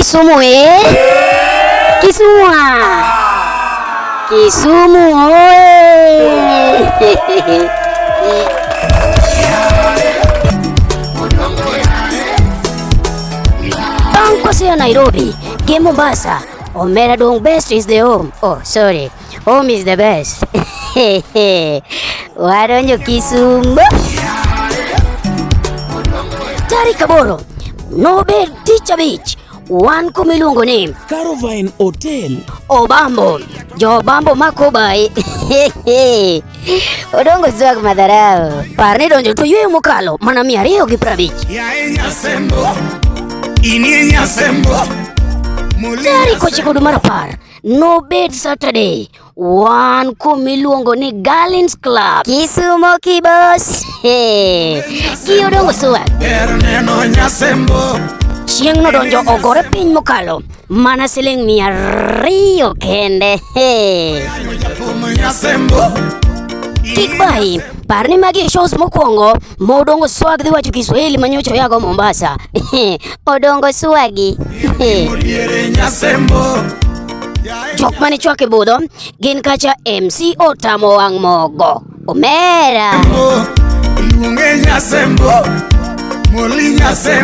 Kisumu eh? Kisumu ah. Kisumu oye! Bang' kosea Nairobi gi Mombasa, omera dong' best is the home. Oh, sorry. Home is the best. Wadonjo Kisumu. Tarik 8 nobed tich abich wan kuma iluongo ni Caravine Hotel. Obambo. Jo Obambo mako bai. Odongo Swag madharau. Par ni donjo to yueyo mokalo mana 250. Yae Nyasembo, inie Nyasembo, muli Tarik 9 dwe mar 10 nobed Saturday wan kuma iluongo ni Garlins Club Kisumo Kibos. Gi Odongo Swag. ber neno Nyasembo. Chieng' nodonjo ogore piny mokalo mana siling 200 kende. Ayo jathum Nyasembo, Kik bayi, par ni magi e shows mokwongo ma Odongo Swag dhi wacho Kiswahili manyocha oyago Mombasa. Odongo Swagi. modiere Nyasembo. Yae Jok mane chwake budho gin kacha MC Otamo wang' mogo. Omera. Nyasembo, luonge Nyasembo, moli Nyasembo.